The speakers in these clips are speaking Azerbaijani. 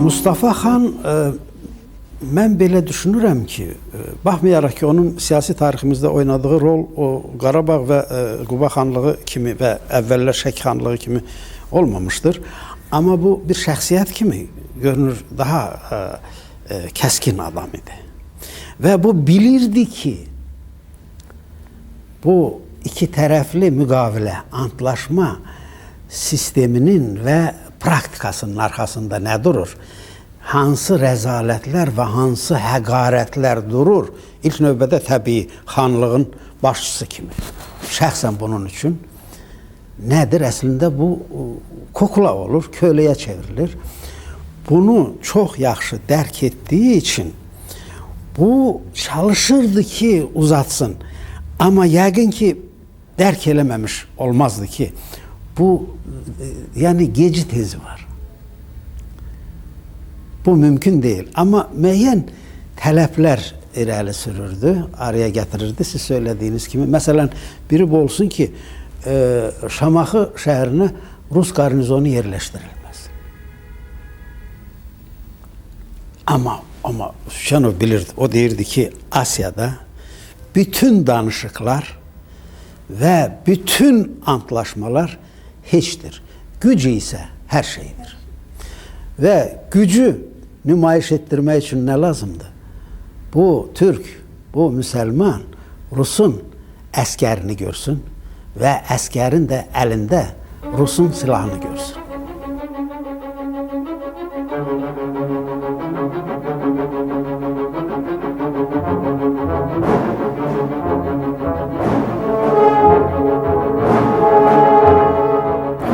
Mustafa xan mən belə düşünürəm ki, baxmayaraq ki, onun siyasi tariximizdə oynadığı rol o Qarabağ və Quba xanlığı kimi və əvvəllər Şəki xanlığı kimi olmamışdır. Amma bu bir şəxsiyyət kimi görünür daha kəskin adam idi. Və bu bilirdi ki, bu iki tərəfli müqavilə, antlaşma sisteminin və praktikasının arxasında nə durur? Hansı rəzalətlər və hansı həqarətlər durur? İlk növbədə təbii xanlığın başçısı kimi. Şəxsən bunun üçün nədir? Əslində bu kukla olur, köləyə çevrilir. Bunu çox yaxşı dərk etdiyi üçün bu çalışırdı ki, uzatsın. Amma yəqin ki, dərk eləməmiş olmazdı ki, bu, yəni geci tezi var. Bu mümkün deyil. Amma müəyyən tələblər irəli sürürdü, araya gətirirdi siz söylədiyiniz kimi. Məsələn, biri bu olsun ki, Şamaxı şəhərinə Rus qarnizonu yerləşdirilməz. Amma Sükyanov bilirdi, o deyirdi ki, Asiyada bütün danışıqlar və bütün antlaşmalar heçdir. Güc isə hər şeydir. Və gücü nümayiş etdirmək üçün nə lazımdır? Bu Türk, bu müsəlman Rusun əskərini görsün və əskərin də əlində Rusun silahını görsün.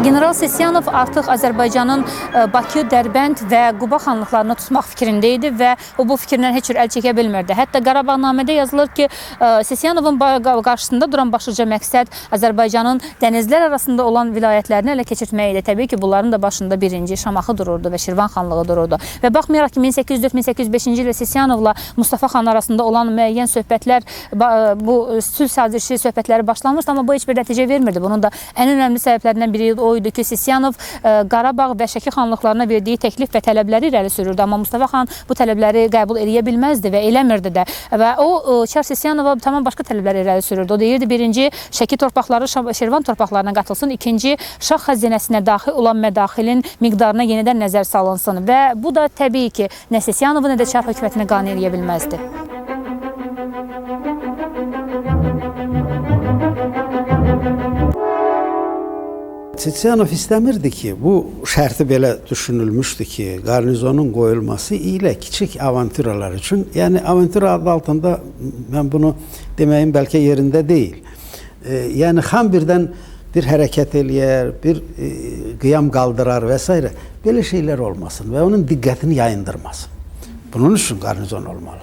General Sisyanov artıq Azərbaycanın Bakı, Dərbənd və Quba xanlıqlarını tutmaq fikrində idi və o bu fikirdən heç cür əl çəkə bilmirdi. Hətta Qarabağnamədə yazılır ki, Sisyanovun qarşısında duran başlıca məqsəd Azərbaycanın dənizlər arasında olan vilayətlərini ələ keçirtmək idi. Təbii ki, bunların da başında birinci Şamaxı dururdu və Şirvan xanlığı dururdu. Və baxmayaraq ki, 1804-1805-ci ildə Sisyanovla Mustafa xan arasında olan müəyyən söhbətlər, bu sülh sazişi söhbətləri başlanmışdı, amma bu heç bir nəticə vermirdi. Bunun da ən önəmli səbəblərindən biri o idi ki, Sisyanov Qarabağ və Şəki xanlıqlarına verdiyi təklif və tələbləri irəli sürürdü. Amma Mustafa xan bu tələbləri qəbul eləyə bilməzdi və eləmirdi də. Və o Çar Sisyanova tamam başqa tələblər irəli sürürdü. O deyirdi, birinci, Şəki torpaqları Şirvan torpaqlarına qatılsın, ikinci, şah xəzinəsinə daxil olan mədaxilin miqdarına yenidən nəzər salınsın. Və bu da təbii ki, nə Sisyanovu, nə də Çar hökumətini qane eləyə bilməzdi. Sisyanov istəmirdi ki, bu şərti belə düşünülmüşdü ki, qarnizonun qoyulması ilə kiçik avantüralar üçün, yəni avantüra adı altında mən bunu deməyim bəlkə yerində deyil. Yəni xan birdən bir hərəkət eləyər, bir qiyam qaldırar və s. Belə şeylər olmasın və onun diqqətini yayındırmasın. Bunun üçün qarnizon olmalıdır.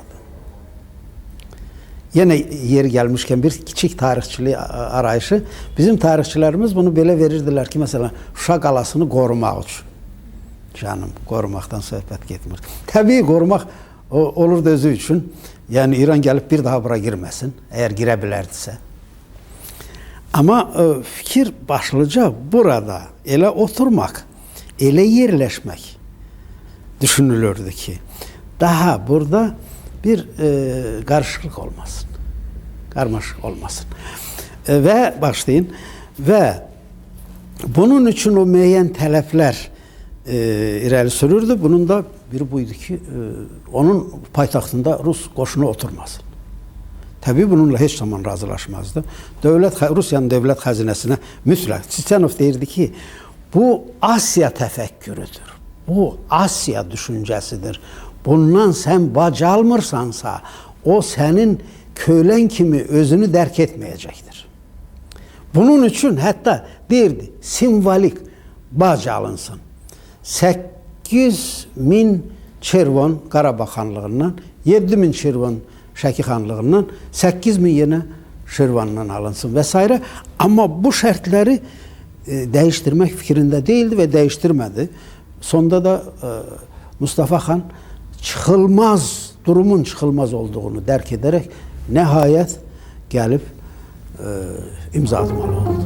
Yenə yeri gəlmişkən bir kiçik tarixçilik arayışı, bizim tarixçilərimiz bunu belə verirdilər ki, məsələn, Şuşa qalasını qorumaq üçün. Canım, qorumaqdan söhbət getmir. Təbii qorumaq olurdu özü üçün. Yəni İran gəlib bir daha bura girməsin, əgər girə bilərdisə. Amma fikir başlıca burada elə oturmaq, elə yerləşmək düşünülürdü ki, daha burada bir qarışıqlıq olmasın, qarmaşıq olmasın. Və başlayın, və bunun üçün o müəyyən tələblər irəli sürürdü. Bunun da biri buydu ki, onun paytaxtında Rus qoşunu oturmasın. Təbii bununla heç zaman razılaşmazdı. Rusiyanın dövlət xəzinəsinə mütləq. Sisyanov deyirdi ki, bu Asiya təfəkkürüdür, bu Asiya düşüncəsidir. Bundan sən bac almırsansa, o sənin kölən kimi özünü dərk etməyəcəkdir. Bunun üçün hətta deyirdi, simvolik bac alınsın. 8.000 çervon Qarabağ xanlığından, 7.000 çervon Şəki xanlığından, 8.000 yenə Şirvandan alınsın və s. Amma bu şərtləri dəyişdirmək fikrində deyildi və dəyişdirmədi. Sonda da Mustafa xan çıxılmaz, durumun çıxılmaz olduğunu dərk edərək nəhayət gəlib imza atmalı oldu.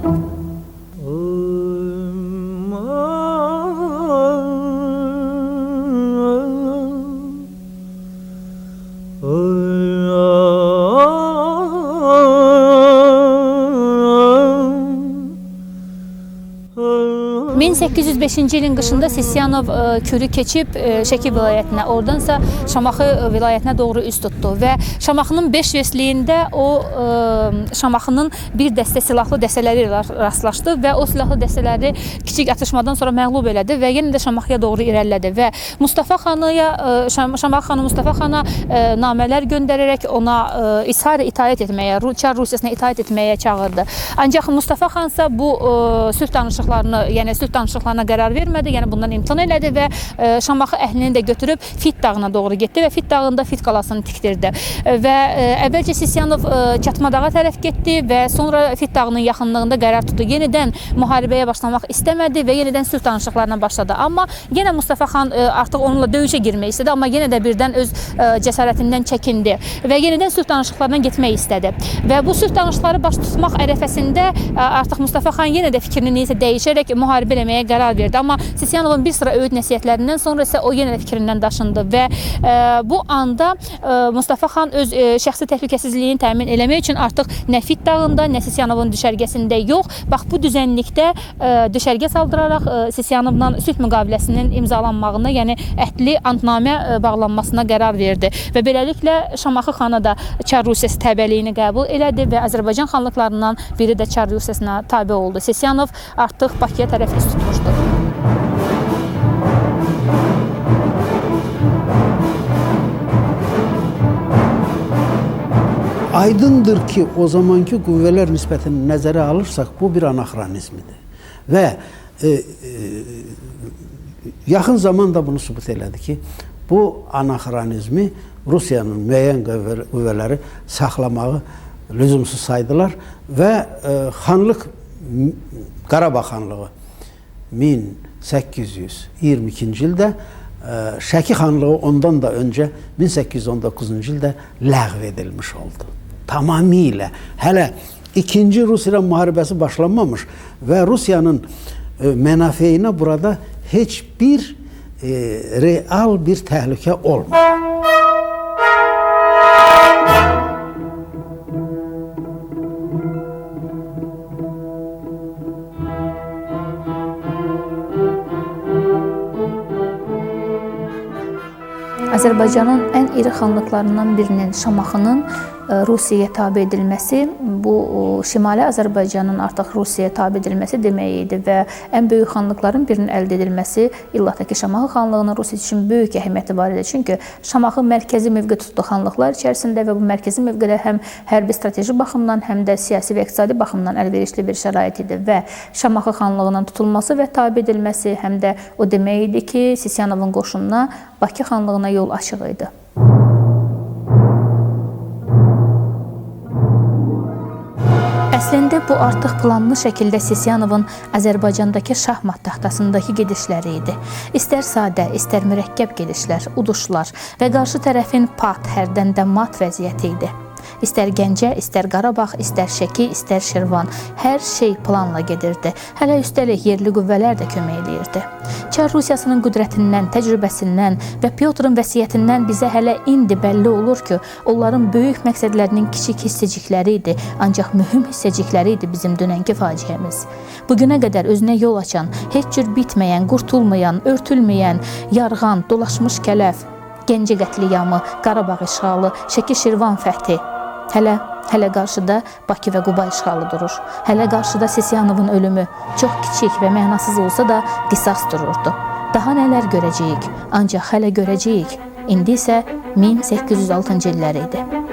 1805-ci ilin qışında Sisyanov Kürü keçib Şəki vilayətinə, oradansa Şamaxı vilayətinə doğru üz tutdu və Şamaxının 5 versliyində o Şamaxının bir dəstə silahlı dəstələri ilə rastlaşdı və o silahlı dəstələri kiçik atışmadan sonra məğlub elədi və yenə də Şamaxıya doğru irəlilədi və Mustafa xanıya, Şamaxı xanı Mustafa xana namələr göndərərək ona ishar itaət etməyə, Çar Rusiyasına itaət etməyə çağırdı. Ancaq Mustafa xansa bu sülh danışıqlarını, yəni sülh danışıqlarına qərar vermədi, yəni bundan imtina elədi və Şamaxı əhlini də götürüb Fit dağına doğru getdi və Fit dağında Fit qalasını tikdirdi. Və əvvəlcə Sisyanov Çatmadağa tərəf getdi və sonra Fit dağının yaxınlığında qərar tutdu. Yenidən müharibəyə başlamaq istəmədi və yenidən sülh danışıqlarına başladı. Amma yenə Mustafa xan artıq onunla döyüşə girmək istədi, amma yenə də birdən öz cəsarətindən çəkindi və yenidən sülh danışıqlarına getmək istədi. Və bu sülh danışıqları baş tutmaq ərəfəsində artıq Mustafa xan yenə də fikrini neysə dəyişərək müharibə eləməyə qərar verdi. Amma Sisyanovun bir sıra öyüd nəsihətlərindən sonra isə o yenə də fikrindən daşındı və bu anda Mustafa xan öz şəxsi təhlükəsizliyini təmin eləmək üçün artıq nə Fit dağında, nə Sisyanovun düşərgəsində yox, bax bu düzənlikdə düşərgə saldıraraq Sisyanovla sülh müqaviləsinin imzalanmağına, yəni əhdli antnamə bağlanmasına qərar verdi və beləliklə Şamaxı xanı da Çar Rusiyası təbəliyini qəbul elədi və Azərbaycan xanlıqlarından biri də Çar Rusiyasına tabe oldu. Sisyanov artıq Bakıya tərəf üz tutmuşdu. Aydındır ki, o zamanki qüvvələr nisbətini nəzərə alırsaq, bu bir anaxronizmidir. Və yaxın zaman da bunu sübut elədi ki, bu anaxronizmi Rusiyanın müəyyən qüvvələri saxlamağı lüzumsuz saydılar və xanlıq, Qarabağ xanlığı 1822-ci ildə, Şəki xanlığı ondan da öncə 1819-cu ildə ləğv edilmiş oldu. Tamamilə. Hələ İkinci Rus-İran müharibəsi başlanmamış və Rusiyanın mənafeyinə burada heç bir real bir təhlükə olmur. Azərbaycanın ən iri xanlıqlarından birinin, Şamaxının Rusiyaya tabe edilməsi, bu Şimali Azərbaycanın artıq Rusiyaya tabe edilməsi demək idi və ən böyük xanlıqların birinin əldə edilməsi illah da ki, Şamaxı xanlığının Rusiya üçün böyük əhəmiyyəti var idi. Çünki Şamaxı mərkəzi mövqe tutdu xanlıqlar içərisində və bu mərkəzi mövqedə həm hərbi strateji baxımdan, həm də siyasi və iqtisadi baxımdan əlverişli bir şərait idi və Şamaxı xanlığının tutulması və tabe edilməsi həm də o demək idi ki, Sisyanovun qoşununa Bakı xanlığına yol açıq idi. Əslində bu artıq planlı şəkildə Sisyanovun Azərbaycandakı şahmat taxtasındakı gedişləri idi. İstər sadə, istər mürəkkəb gedişlər, uduşlar və qarşı tərəfin pat, hərdən də mat vəziyyəti idi. İstər Gəncə, istər Qarabağ, istər Şəki, istər Şirvan, hər şey planla gedirdi. Hələ üstəlik yerli qüvvələr də kömək eləyirdi. Çar Rusiyasının qüdrətindən, təcrübəsindən və Pyotrun vəsiyyətindən bizə hələ indi bəlli olur ki, onların böyük məqsədlərinin kiçik hissəcikləri idi, ancaq mühüm hissəcikləri idi bizim dünənki faciəmiz. Bugünə qədər özünə yol açan, heç cür bitməyən, qurtulmayan, örtülməyən, yarğan, dolaşmış kələf, Gəncə qətliyamı, Qarabağ işğalı, Şəki-Şirvan fəthi. Hələ qarşıda Bakı və Quba işğalı durur. Hələ qarşıda Sisyanovun ölümü çox kiçik və mənasız olsa da qisas dururdu. Daha nələr görəcəyik, ancaq hələ görəcəyik. İndi isə 1806-cı illər idi.